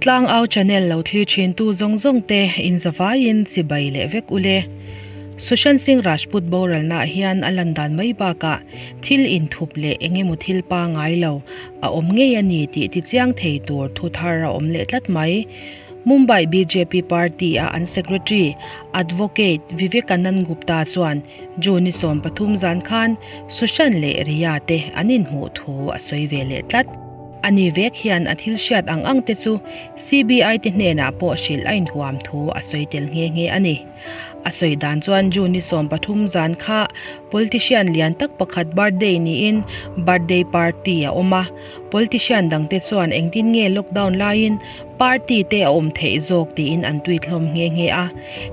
Tlangau channel lo thlir thintu zawng zawng te inzavaiin chibai leh vek ule. Sushant Singh Rajput boralnaah hian a lan dan mai bakah thil inthup leh eng emaw thil pangai lo a awm ngei a ni tih tichiang thei tur thu thar a awm leh tlat mai. Mumbai bjp party a an secretary Advocate Vivekanand Gupta chuan June ni 13 zan khan Sushant leh Riya te an inhmuh thu a sawi ve leh tlat. Ani vek hian a thil hriat ang ang te chu CBI te hnenah pawh hrilh a inhuam thu a sawi tel nghe nghe a ni. A sawi dan chuan June ni 13 zan kha politician lian tak pakhat birthday niin birthday party a awm a, politician dangte chuan engtin nge lockdown laiin Party te a awm theih zawk tiin an tweet hlawm nghe nghe a.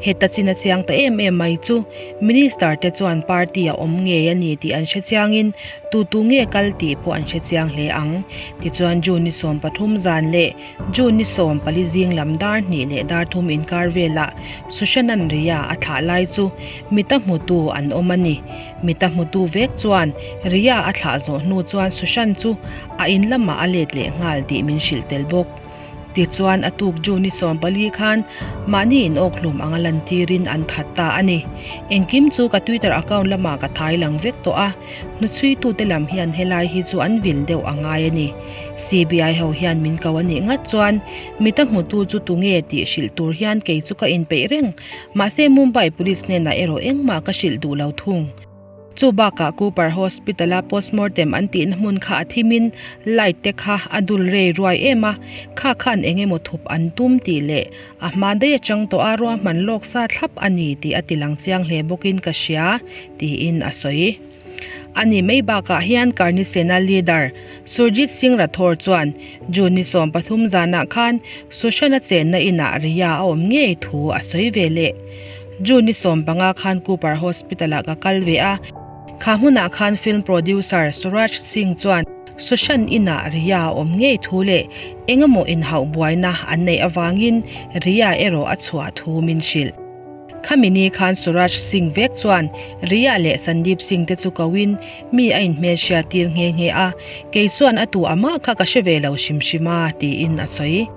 Heta chin a chiang ta em em mai chu Minister te chuan party a awm ngei a ni tih an hre chiangin tu tu nge kal tih pawh an hre chiang hle ang. Tichuan June ni 13 zan leh June ni 14 zing lam dar hnih leh dar thum inkar velah Sushanan Riya a thlah lai chu mita hmutu an awm a ni. Mita hmutu vek chuan Riya a thlah zawh hnu chuan Sushan chu a in lamah a let leh nghal tih min hrilh tel bawk. Tichuan a tuk June ni 14 khan mahni in awk hlum anga lantirin an that ta a ni. Engkim chu ka Twitter account lamah ka thai lang vek tawh a, hnuchhuitute lam hian helai hi chu an vil deuh a ngai a ni. CBI ho hian min ko a nih ngat chuan mita hmutu chu tunge tih hrilh tur hian kei chu ka inpeih reng. Mahse Mumbai Police hnenah erawh engmah ka hrilh duh lo thung. Chu bakah Cooper Hospital-a postmortem an tihna hmun kha a thimin light te kha a dul rei ruai em a, kha khan eng emaw thup an tum tih leh a hma daih atang tawh a ruahman lawk sa thlap a ni tih a tilang chiang hle bawkin ka hria, tiin a sawi. A ni mai bakah hian Karni Sena leader Surjit Singh Rathore chuan June ni 13 zanah khan Sushant-a chenna inah Riya a awm ngei thu a sawi ve leh. June ni 15 khan Cooper Hospital-ah ka kal ve a, kha hmunah khan film producer Suraj Singh chuan Sushant inah Riya a awm ngei thu leh engemaw inhauh buaina an neih avangin Riya erawh a chhuah thu min hrilh. Khami ni khan Suraj Singh vek chuan Riya leh Sandeep Singh te chu koin mi a inhmelhriat tir nghe nghe a, kei chuan a tu amah kha ka hre ve lo hrim hrim a, tiin a sawi.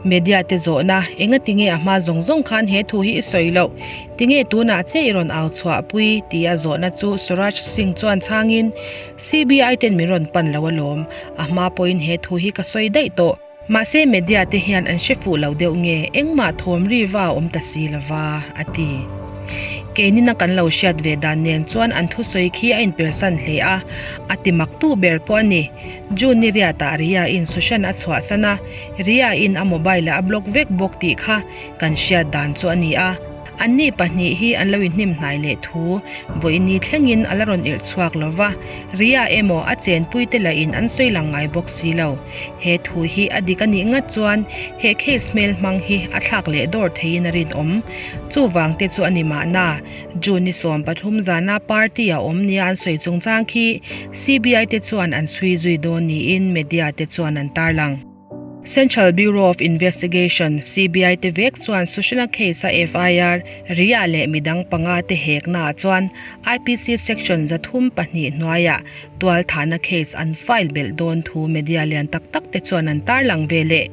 Media te zawhna, Engati nge a hma zawng zawng khan he thu hi i sawi loh? Tinge tunah che i rawn au chhuahpui? tia zawhna chu Suraj Singh chuan chhangin, CBI ten min rawn pan lo alawm, a hma pawhin he thu hi ka sawi daih tawh. Mahse media te hian an hre fuh lo deuh nge engmah thawm ri va a awm ta si lova, a ti. Keinina kan lo hriat ve dan nen chuan an thusawi khi a inpersan hle a, a ti mak tu ber pawh a ni. June ni riatah Riya in Sushant a chhuahsan a, Riya in a mobile ah a block vek bawk tih kha kan hriat dan chu a ni a. Anni pahnih hi an lo inhnim hnai leh thu vawiini thlengin a la rawn irh chhuak lo va, Riya emaw a chenpuite lahin an sawi lang ngai bawk si lo. He thu hi a dik a nih ngat chuan he case hmel hmang hi a thlak leh dawr theiin a rinawm. Chuvang te chu a ni mahna, June ni 13 zana party a awm nia an sawi chungchang khi CBI te chuan an chhui zui dawn niin media te chuan an tarlang. Central Bureau of Investigation, CBI, te vek chuan Sushana case-a FIR, Riya leh midang panga te heknaah chuan IPC Section 302 hnuaiah tualthahna case an file belh dawn thu media lian tak tak te chuan an tarlang ve leh.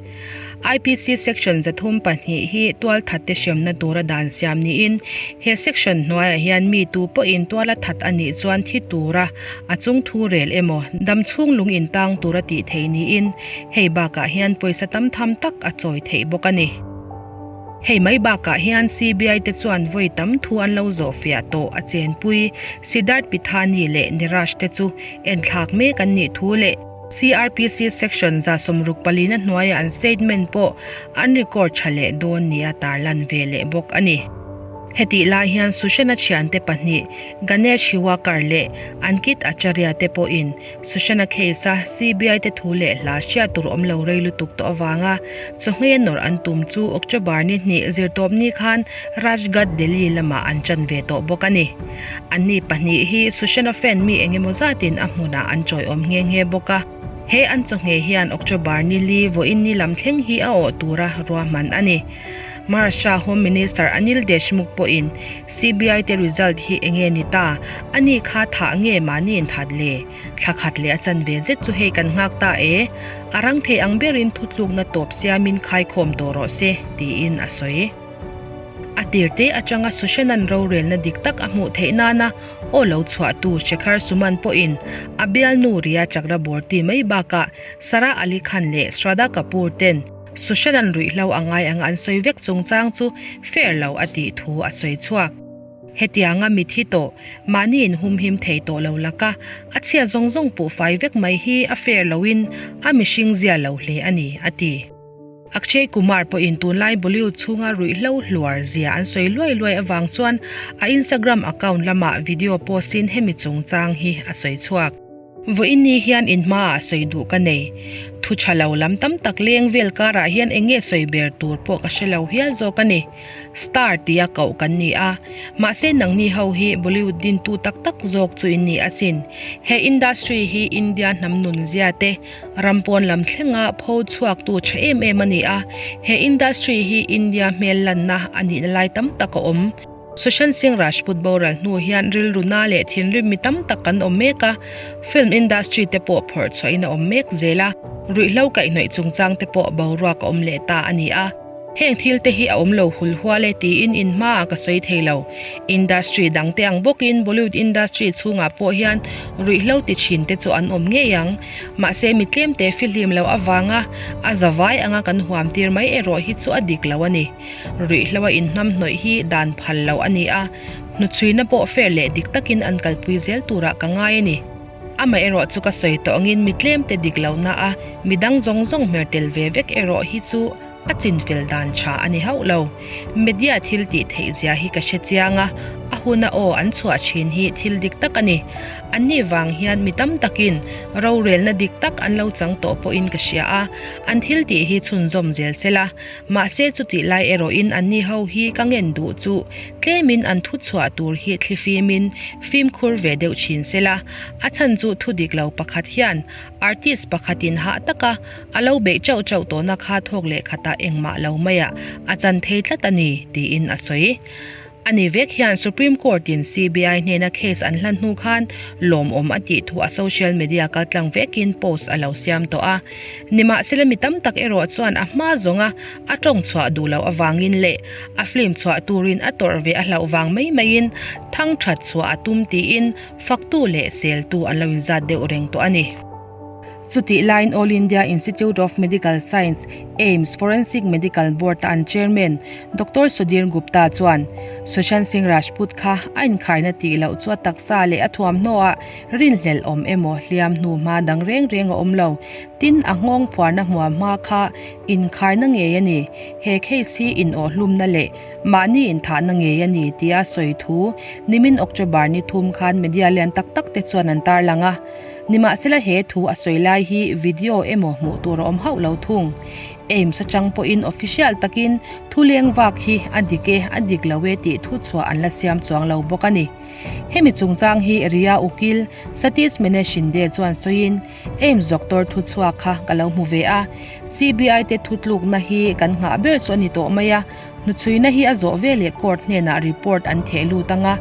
IPC Section 302 hi tualthat te hremna tura dan siam niin he section hnuaiah hian mi tu pawhin tual a that a nih chuan thi tura a chung thu rel emaw dam chhung lung intang tura tih theih niin Hei bakah hian pawisa tam tham tak a chawi theih bawk a ni. Hei mai bakah hian CBI te chuan vawi tam thu an lo zawh fiah tawh a chenpui Siddharth Pithani leh Niraj te chu enthlak mek an nih thu leh CrPC Section 64 na hnuaia an statement pawh an record tha leh dawn nia tarlan ve leh bawk a ni. Hetih lai hian Sushant-a thiante pahnih Ganesh Hiwakar leh Ankit Acharya te pawhin Sushant-a case-a CBI te thu leh hla hriat tur awm lo rei lutuk tawh avanga chawhmei a nawrh an tum chu October ni hnih zirtawp ni khan Rajghat, Delhi lamah an chan ve tawh bawk a ni. Anni pahnih hi Sushant-a fan mi eng emaw zatin a hmunah an chawiawm nghe nghe bawk a. He an chawhmei hian October ni li vawiin ni lam thleng hi a awh tura ruahman a ni. Maharashtra Home Minister Anil Deshmukh pawhin CBI te result hi enge ni ta? Ani kha thah nge mahni inthat le? Thla khat leh a chanve zet chu hei kan nghak ta e. A rang thei ang berin thutlukna tawp siamin khaikhawm tawh rawh se, tiin a sawi. A tirte atanga Sushanan rorelna dik tak a hmuh theih nana aw lo chhuahtu Shekhar Suman pawhin a bialnu Rhea Chakraborty mai bakah Sara Ali Khan leh Shraddha Kapoor ten Sushanan ruihhlo a ngai anga an sawi vek chungchang chu fair lo a tih thu a sawi chhuak. Hetianga mithi tawh, mahni inhumhim thei tawh lo laka a chhia zawng zawng puh fai vek mai hi a fair loin a mihring zia lo hle a ni, a ti. Akshay Kumar pawhin tunlai Bollywood chhunga ruihhlo hluar zia an sawi luai luai avang chuan a Instagram account lamah video post-in hemi chungchang hi a sawi chhuak. Vawiin ni hian in hmaah sawi duh ka nei. Thu tha lo lam tam tak leng vel karah hian eng nge sawi ber tur pawh ka hre lo hial zawk a ni. Star tia koh kan ni a, mahse nangni ho hi Bollywood dintu tak tak zawk chu in ni asin. He industry hi India hnam nunzia te, ram pawn lam thlenga pho chhuaktu tha em em a ni a, he industry hi India hmel lanna a nihna lai tam tak a awm. Sushant Singh Rajput boral hnu hian rilru na leh thinrim mi tam tak kan awm mek a, film industry te pawh phawrh chhuahin a awm mek zel a, ruihhlo kaihhnawih chungchang te pawh boruak a awm leh ta a ni a. Heng thil te hi a awm lo hul hual e tiin in hmaah ka sawi thei lo. Industry dang te ang bawkin Bollywood industry chhungah pawh hian ruihhlo ti thin te chu an awm ngei ang. Mahse mi tlem te fihlim loh avanga a zavai anga kan huam tir mai erawh hi chu a dik lo a ni. Ruihhlo a inhnamhnawih hi dan phal loh a ni a, hnuchhuina pawh fair leh dik takin an kalpui zel turah ka ngai a ni. Amaherawh chu ka sawi tawh angin mi tlemte dik lohna a midang zawng zawng hmer tel ve vek erawh hi chu a chinfel dan tha a ni hauh lo. Media thil tih theih zia hi ka hre chiang a, a huna aw an chhuah thin hi thil dik tak a ni. Anni vang hian mi tam takin rorelna dik tak an lo chang tawh pawhin ka hria a, an thil tih hi chhunzawm zel se la. Mahse chutih lai erawhin anni ho hi ka ngen duh chu tlemin an thu chhuah tur hi thlifimin fimkhur ve deuh thin se la, a chhan chu thu dik lo pakhat hian artist pakhatin hah taka a lo beih chauh chauh tawhna kha thawk leh khatah engmah lo maiah a chan thei tlat a ni, tiin a sawi. A ni vek hian Supreme Court in CBI hnena case an hlan hnu khan lawmawm a tih thu a social media kaltlang vekin post a lo siam tawh a. Nimahsela mi tam tak erawh chuan a hma zawnga a tawng chhuah duh loh avangin leh a film chhuah turin a tawrh ve a hlauh vang mai maiin thang that chhuah a tum tiin faktu leh seltu an lo inzat deuh reng tawh a ni. Chutih laiin All India Institute of Medical Science, AIIMS, Forensic Medical Board-a an Chairman Doctor Sudhir Gupta chuan Sushant Singh Rajput kha a inkhaina tih loh chu a taksa leh a thuamhnaw-ah rinhlelh awm emaw hliam hnu hma dang reng reng a awm lo. Tin, a nghawng phuarna hmuam hma kha inkhaina ngei a ni. He case hi inawhhlumna leh mahni inthahna ngei a ni tia sawi thu nimin October ni thum khan media lian tak tak te chuan an tarlang a. Nimahsela he thu a sawi lai hi video emaw hmuh tur a awm hauh lo thung. AIIMS atang pawhin official takin thu leng vak hi a dik e, a dik lo e tih thu chhuah an la siam chuang lo bawk a ni. Hemi chungchang hi Riya Ukil, Satish Mene Shinde chuan sawiin, AIIMS doctor thu chhuak kha ka lo hmu ve a, CBI te thutlukna hi kan nghah ber chu a ni tawh mai a, Hnuchhuina hi a zawh veleh court hnenah report an theh lut ang a,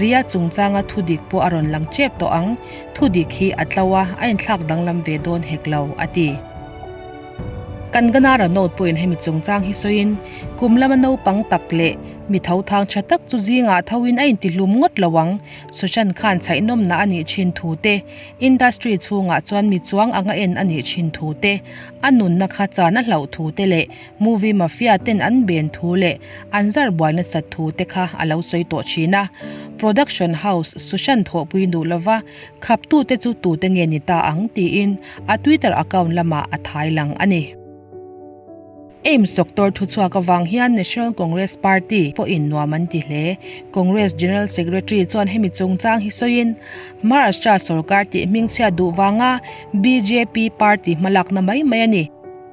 Ria chungchanga thudik pawh a rawn lang tep tawh ang. Thudik hi a tlo a, a inthlak danglam ve dawn hek lo, a ti. Kangana Ranaut pawhin hemi chungchang hi sawiin, kum lama naupang tak leh mi tho thang tha tak chu zingah thoin a intihlum ngawt lo ang. Sushant khan chhaihnawmna a nih thin thu te, industry chhungah chuan mi chuang anga en a nih thin thu te, a nunna kha chan a hlauh thu te leh Movie mafia ten an ben thu leh an zar buai nasat thu te kha a lo sawi tawh thin a. Production house Sushant thawhpui duh lova khaptute chu tute nge ni ta ang tiin a Twitter account lamah a thai lang a ni. AIIMS doctor thuchhuak avang hian National Congress Party pawhin nuam an ti hle. Congress General Secretary chuan hemi chungchang hi sawiin, Maharashtra sorkar tih hmingchhiat duh vanga bjp party hmalakna mai mai a ni.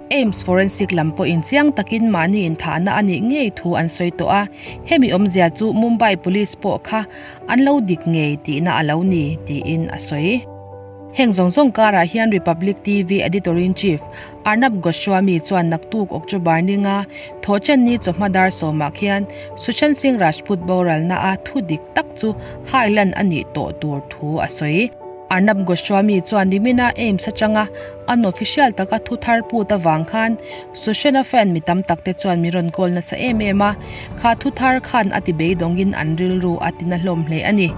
AIIMS forensic lam pawhin chiang takin mahni inthahna a nih ngei thu an sawi tawh a, hemi awmzia chu Mumbai Police pawh kha an lo dik ngei tihna a lo ni, tiin a sawi. Heng zawng zawng karah hian Republic TV Editor-in-Chief Arnab Goswami chuan naktuk October ninga Thawhchanni chawhma dar sawmah khian Sushant Singh Rajput boralna a thu dik tak chu hailan a nih tawh tur thu a sawi. Arnab Goswami chuan nimina AIIMS atanga unofficial taka thu thar put avang khan Sushant-a fan mi tam tak te chuan min rawn call nasa em em a, kha thu thar khan a ti beidawngin an rilru a tina hlawm hle a ni.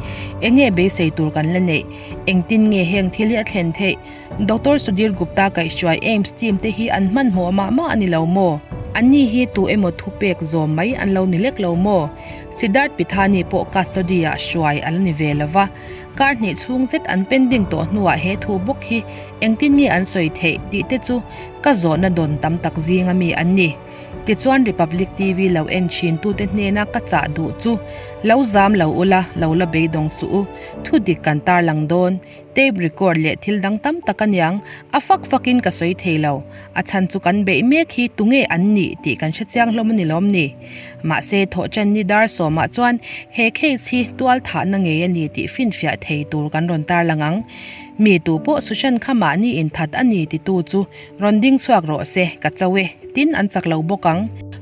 Enge beisei tur kan la neih? Engtin nge heng thil hi a thlen theih? Doctor Sudhir Gupta kaihhruai AIIMS team te hi an hmanhmawh mah mah a ni lo maw? Anni hi tu emaw thupek zawm mai an lo ni lek lo maw? Siddharth Pithani pawh custody ah hruai a la ni ve lo va, kar hnih chhung zet an pending tawh hnuah he thu bawk hi engtin nge an sawi theih tih te chu ka zawhna dawn tam tak zinga mi an ni. Tichuan Republic TV lo en thin tute hnena ka chah duh chu lo zam lo ula, lo la beidawng suh u, thu dik kan tarlang dawn, tape record leh thil dang tam tak aniang, a fak fakin ka sawi thei lo, a chhan chu kan beih mek hi tunge an nih tih kan hre chiang hlawm a ni lawm ni. Mahse thawhchanni dar sawmah chuan he case hi tual thahna ngei a ni tih finfiah thei tur kan rawn tarlang ang. Mi tu pawh Sushant kha mahni inthat a ni titu chu Rawn ding chhuak rawh se, ka cho e, tin an chak lo bawk ang.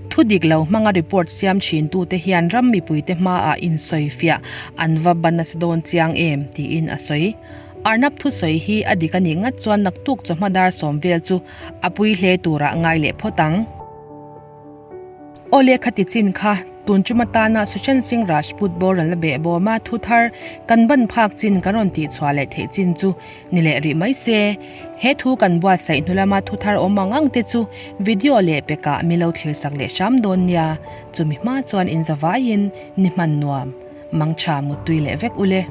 Thu dik lo hmanga report siam thin tute hian ram mipuite hmaah insawi fiah an va ban nasa dawn chiang em, tiin a sawi. Arnab thusawi hi a dik a nih ngat chuan naktuk chawhma dar sawm vel chu a pui hle turah ngai leh phawt ang. Aw lehkha ti chin kha tun chuma tana Sushant Singh Rajput boral na behbawma thu thar kan ban phak chin kan rawn tih chhuah leh theih chin chu ni leh rih mai se. He thu kan buatsaih hnu lama thu thar awm ang ang te chu video leh pekah mi lo thlir sak leh hram dawn nia. Chumi hma chuan inzavaiin ni hman nuam, mangtha muttui leh vek ule.